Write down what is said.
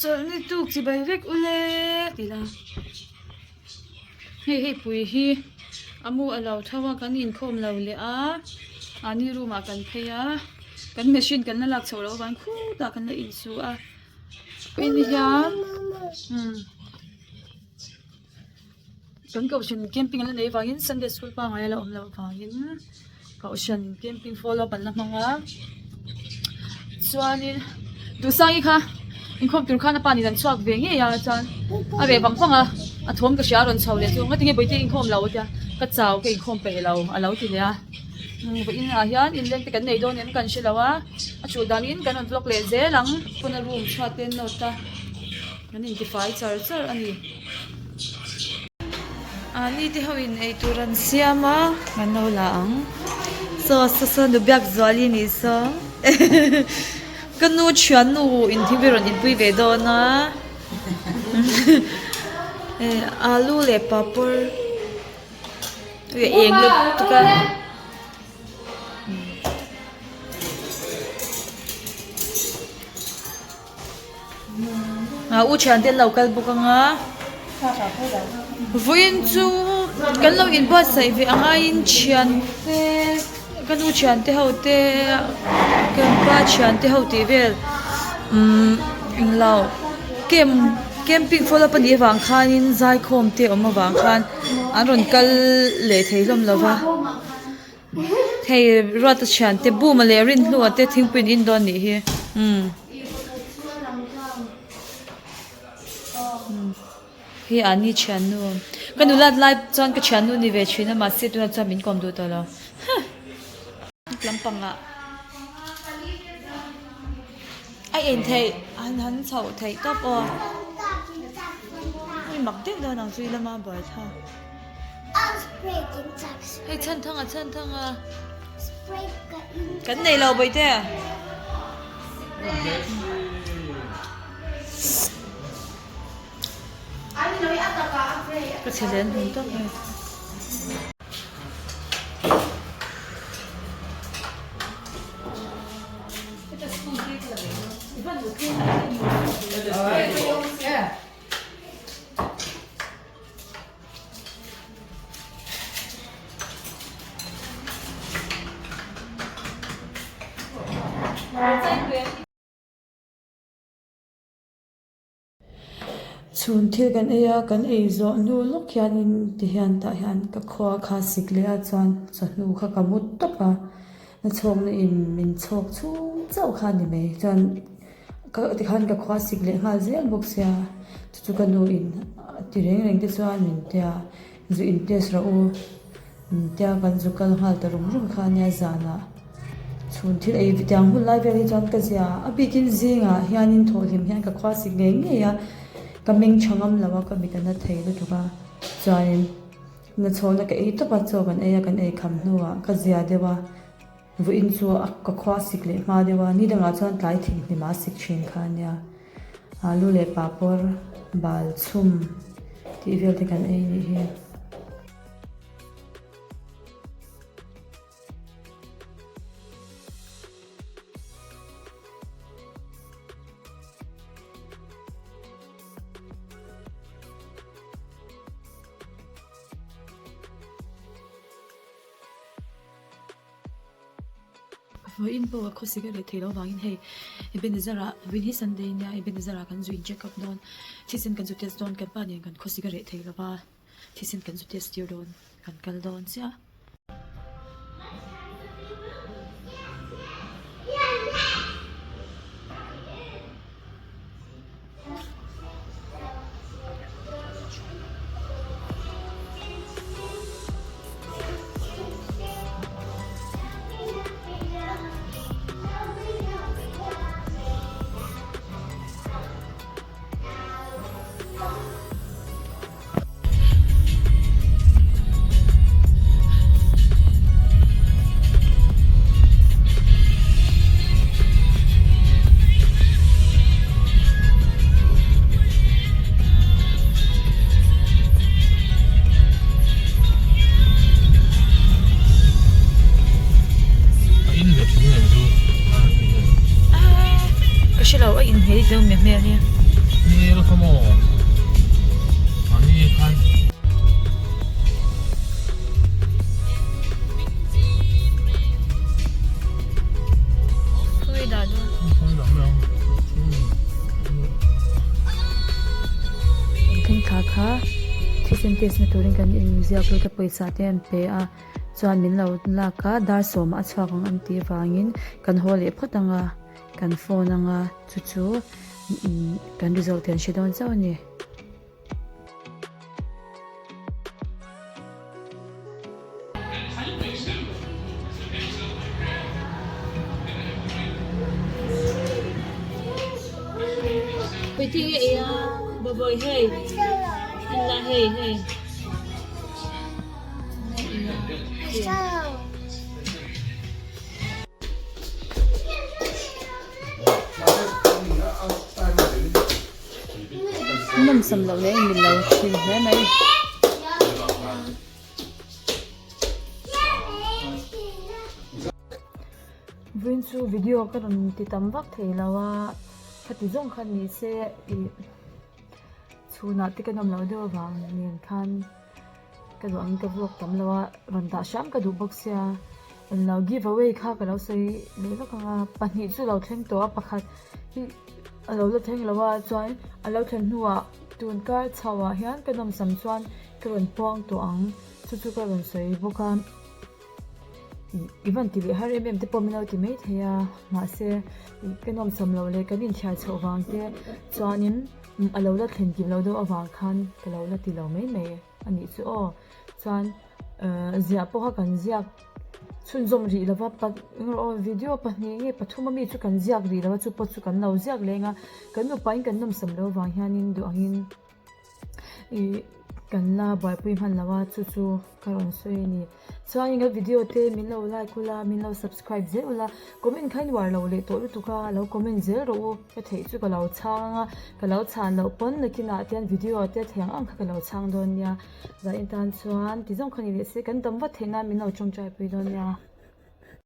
Chawlhni tuk chibai vek ule ti la hei hei pui hi a mu a lo tho a kan inkhawm lo leh a mahni room ah kan phei a kan machine kan la lak chhoh loh avang khutah kan la insu a in hian umm. Kan kohhran camping an la neih avangin sunday school pangngai a la awm loh avangin kohhran camping follow up an la hmang a chuanin duhsangi kha inkhawm tur khan a pa nen an chhuak ve ngei a chuan a reh vang vang a a thawm ka hria a rawn chho leh chu ngatinge bawihte inkhawm lo a tia ka chau ka inkhawm peih lo a lo ti leh a vawiin ah hian inleng te kan nei dawn em kan hre lo a a chulh danin kan rawn vlog leh zel ang pawn a room chhuat te an nawt a. An intifai char char a ni. Ani te ho in eitur an siam a, kan lo la ang. Saw saw saw nu biak zuali ni saw. Ka nu thiannu in thingpui rawn inpui ve dawn a. Alu leh papawr eng lutuk a. Ah u thiante an lo kal bawk ang a vawiin chu kan lo inbuatsaih ve ang aiin thiante ka nu thiante ho te ka pa thiante ho tih vel umm englo camp camping follow up anih avang khanin zaikhawm te awm avang khan an rawn kal leh thei hlawm lo va. Hei Ruata thiante Buma leh Rinhlua te thingpui an in dawn nih hi umm hei ani thiannu ka nulat lai chuan ka thiannu ni ve thin a mahse tunah chuan min kawm duh tawh lo huh lampangah a en theih an han chhoh theih tawp aw hei mak deuh dawn ang chu i lama buai thlak. Hei chhan thang a chhan thang a kan nei lo bawihte ka chhe len hmun tawp mai. Chhun thil kan ei a kan ei zawh hnu lawk hianin tihian tah hian ka khua kha sik leh a chuan chawhnu kha ka mu tawp a na chhawkna in min chhawk chhung chauh kha a ni mai chuan tikhan ka khua sik leh nghal zel bawk sia chu chu ka nu in a ti reng reng te chuan min tia zu in test rawh u min tia kan zu kal nghal ta rum rum kha ania zanah chhun thil ei tiang hun lai vel hi chuan ka zia a bikin zingah hianin thawhhlim hian ka khua sik ngei ngei a ka meng tha ngam lo a ka mit a na thei lutuk a chuanin. Nachhawna ka ei tawp a, chaw kan ei a, kan ei kham hnuah ka zia deuh a, vawiin chu a ka khua sik leh hma deuh a, ni dangah chuan tlai thinghnimah a sik thin kha a nia. Alu leh papawr, bal chhum tih vel te kan ei nih hi. Vawiin pawh a khawsik a reh theih loh avangin hei Ebenezer ah vawiin hi Sunday nia Ebenezer ah kan zu in check up dawn thisen kan zu test dawn kan pa nen kan khawsik a reh theih lova thisen kan zu test tir dawn kan kal dawn chiah. Ka hre lo a inhmel hi tlem hmel hi. Hmel kha maw? Mahni khan. Khawi dah dawn? Khawi dah mai ang. Kan thleng thla kha thisen test na turin kan inziak lut a pawisa te an pe a chuan min lo lak a dar sawmah a chhuak ang an tih vangin kan haw leh phawt ang a kan phone ang a chu chu kan result te an hre dawn chauh a ni. Nawmsam loh leh min lo thin hle mai. Vawiin chu video ka rawn ti tam vak thei lo a, khati zawng kha ni se ih chhunah te ka nawm loh deuh avang nen khan ka duh angin ka vlog tam lo a, rawn dah hram ka duh bawk sia englo give away kha ka lo sawi leh vak ang a, pahnih chu lo thleng tawh a pakhat hi a lo la thleng lo a chuan a lo thlen hnuah tun kar chho ah hian ka nawmsam chuan ka rawn puang tawh ang chu chu ka rawn sawi bawk a i van ti leh har em em te pawh min lo ti mai thei a mahse ka nawmsam loh leh kan inthiar chhoh vang te chuanin a lo la thlen kim loh deuh avang khan ka lo la ti lo mai mai a nih chu aw chuan ehh ziah pawh kha kan ziak chhunzawm rih lova video pahnih nge pathum ami chu kan ziak rih lova chu pawh chu kan lo ziak leng a kan nupa in kan nawmsam loh avang hianin duh angin ih kan la buaipui hman lo a chu chu ka rawn sawi a ni chuanin ka video te min lo like ula min lo subscribe zel ula comment kha in uar lo leh tawh lutuk a lo comment zel rawh u ka theih chu ka lo chhang ang a ka lo chhan loh pawn nakinah te hian video te a theih ang ang kha ka lo chhang dawn nia zanin tan chuan ti zawng kha ni leh se kan dam vat theih nan min lo tawngtai pui dawn nia.